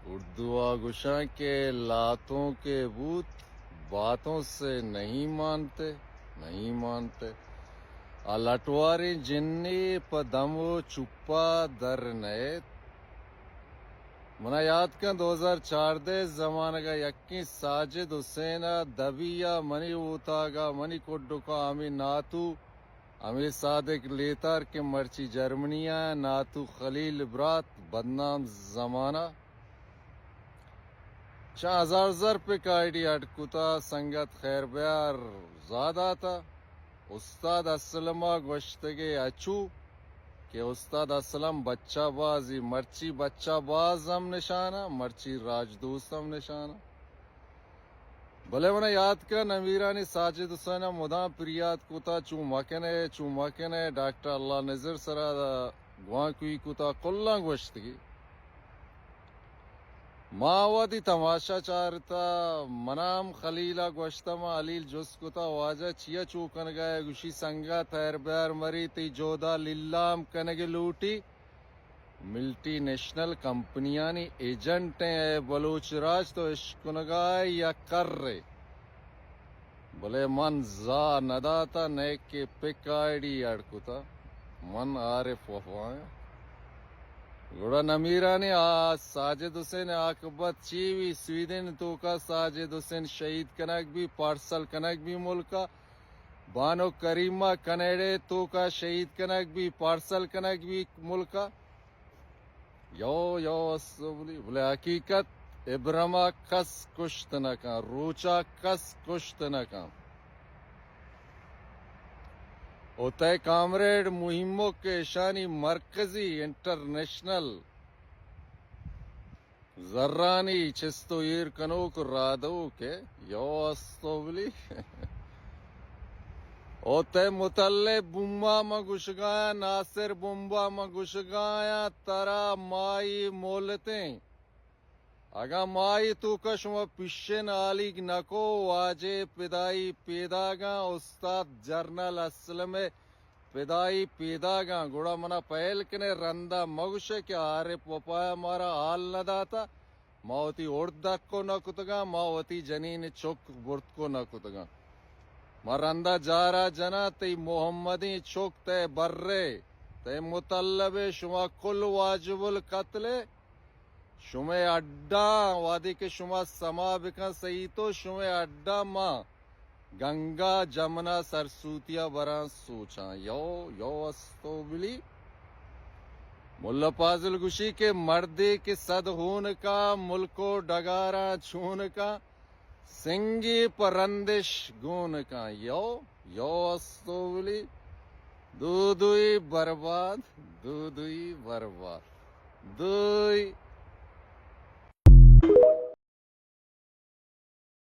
اردو ءَ گوشاں کہ لاتوں کے بوت، باتوں سے نہیں مانتے، نہیں مانتے۔ آ لٹواریں جنے پہ دم ءُ چپ ءَ در نئیت۔ منا یات کن دو ہزار چاردہ زمانگ ءَ یکیں ساجد حسین ءَ دبی ءَ منی اوتاگ ءَ منی کڈک ءَ ہمے ناتو ہمے صادق لیتار کہ مرچی جرمنی ءَ، ناتو خلیل برات، بدنام زمانہ، چہ ہزار ہزار پک آئی ڈی اڈ کتا، سنگت خیر بیار زا داتا۔ استاد اسلم ءَ گوشتگے اچو کہ استاد اسلم بچہ بازی، مرچی بچہ باز ہم نشانہ، مرچی راج دوست ہم نشانہ۔ بلے منا یات کن امیرانی ساجد حسین ءَ مدام پریات کتا، چوں مکنئے، چوں مکنئے، ڈاکٹر اللہ نذیر سرا گوانکوئی کتا، کلاں گوشتگی۔ ما وتی تماشا چارتا، منا ہم خلیل ءَ گوشتا، ما خلیل جست کتا، واجہ چیا چو کنگا ئے؟ گوشی سنگت خیر بیار مری، تئی جودا لیلام کنگ لوٹی۔ ملٹی نیشنل کمپنیانی ایجنٹ ایں اے بلوچ راج، تو اشکنگا ئے یا کر ئے؟ بلے من زا نداتا، نئیکہ پک آئی ڈی اڈ کتا۔ من عارف وفا آں۔ گڑا نمیرانی آ ساجد حسین آکبت چی بی؟ سویڈن توکا ساجد حسین شہید کنگ بی، پارسل کنگ بی ملکا۔ بانک کریمہ کینیڈا ءِ توکا شہید کنگ بی، پارسل کنگ بی ملکا۔ یو یو استو بلی، بلے حقیقت ابرما کس کشت نہ کن، روچا کس کشت نہ کن۔ او تئے کامریڈ مہمک کہ اشانی مرکزی انٹرنیشنل زرانی چست و ایر کنوک و رادوک ء یو استو بلی۔ او تئے متعلق بمبا من گوشگایاں، ناصر بمبا من گوشگایاں، ترا مائی مولتیں۔ اگاں مائی توکا شما پیشن آلیگ نکو، واجہ پدائی پیداگاں، استاد جرنل اسلم پدائی پیداگاں، گڑا منا پہل کنے، رندا مگوشے کہ عارف وفایا مارا حال نہ داتا، ما وتی ارد دکو نہ کتگاں، ما وتی جنین چک برتکو نہ کتگاں۔ ما رندا جارا جناں، تئی محمدیں چک تئے برے، تئے مطلبے، شما کل واجب القتلے۔ شمئے اڈاں وہدے کہ شما سما بکن سہی تو شمئے اڈاں ما گنگا جمنا سرسوتیا براں سوچاں۔ یو، یو استو بلی۔ ملا فاضل گوشی کہ مردے کہ صد ہون کا، ملک و ڈگاراں چون کا، سنگی پہ رندش گون کن۔ یو، یو استو بلی۔ دو دوئی برباد، دو دوئی برباد۔ دوئی۔